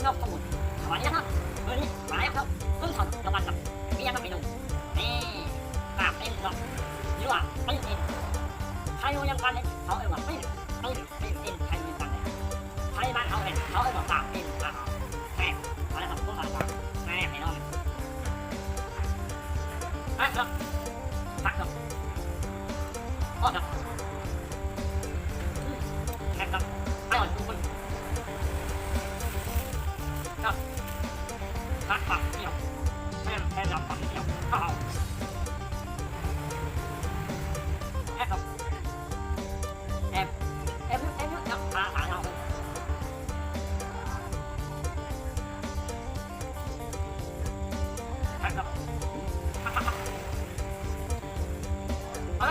ເຈົ້າ ຂອບຄຸນ ສະບາຍດີເນາະ ມື້ນີ້ມາແລ້ວເນາະ ເບິ່ງເຂົ້ານຳກັນເນາະ ມີຫຍັງນຳເມນູ ນີ້ ປາກເປັນເນາະ ຫຼືວ່າ ໄປເປັນ ໄທເຮົາຍັງ ປາກເປັນ ເຂົາເອີ້ນວ່າ ໄປ ໄປ ໄປເປັນ ໄທເຮົາຍັງ ປາກເປັນ ໄທບ້ານເຮົາເປັນ ເຂົາເອີ້ນວ່າ ປາກເປັນ ປາກເອົາ ແຊບ ເອົາລະ ຕ້ອງ ຕ້ອງ ແຊບແນ່ນອນ ແຊບເນາະ ຄັກເນາະ ໂອ້ ແຊບ ອືມ ແຊບເນາະ ອະລ່ອຍທຸກຄົນ ເນາະ ຄັກ ປາກເປັນ ແຊບ ແຊບເນາະ ປາກເປັນ ເອົາ ແຊບເນາະ ແຊບ ແຊບ ແຊບເນາະ ປາກເອົາ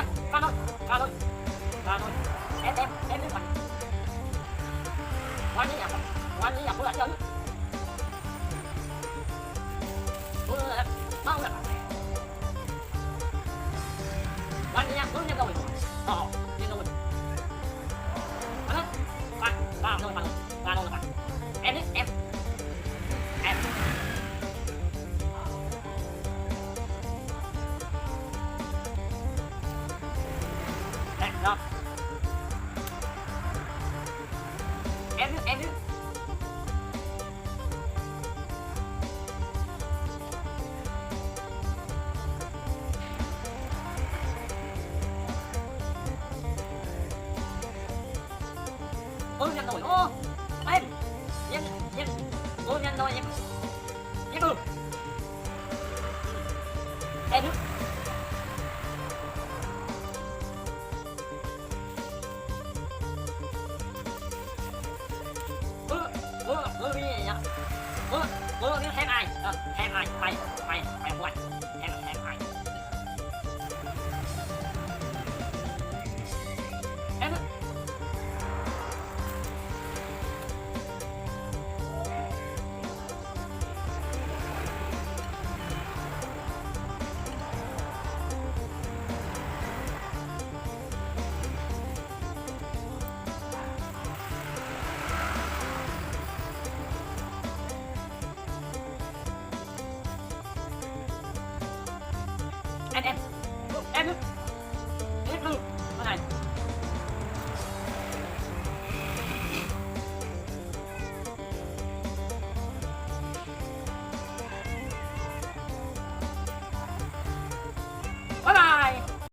ມາເລີຍ ມາເລີຍ ມາເລີຍ ມາເລີຍ ເອັມ ເອັມ ເອັມ ເອັມ ວັນນີ້ ວັນນີ້ ເອົາ ເອົາ ເອົາ ເອົາ ວັນນີ້ ເອົາ ເອົາ ເອົາ ມາເລີຍ ມາ ມາເລີຍ ມາເລີຍ ມາເລີຍ ເອັມ ເອັມ ເອັມ ເນາະ ເອັມ ເອັມ ໂອ້ຍ ຍັງໂດຍ ໂອ້ ເຕັມ ຍັງ ຍັງ ໂອ້ຍ ຍັງໂດຍ ຍັງ ຍັງໂດຍ ເຕັມ ເອີ ເອີ ເອີ ນີ້ຫຍັງ ເອີ ເອີ ນີ້ແທງອ້າຍ ເອີ ແທງອ້າຍ ໄປ ໄປ ໄປ ໄປ ແທງ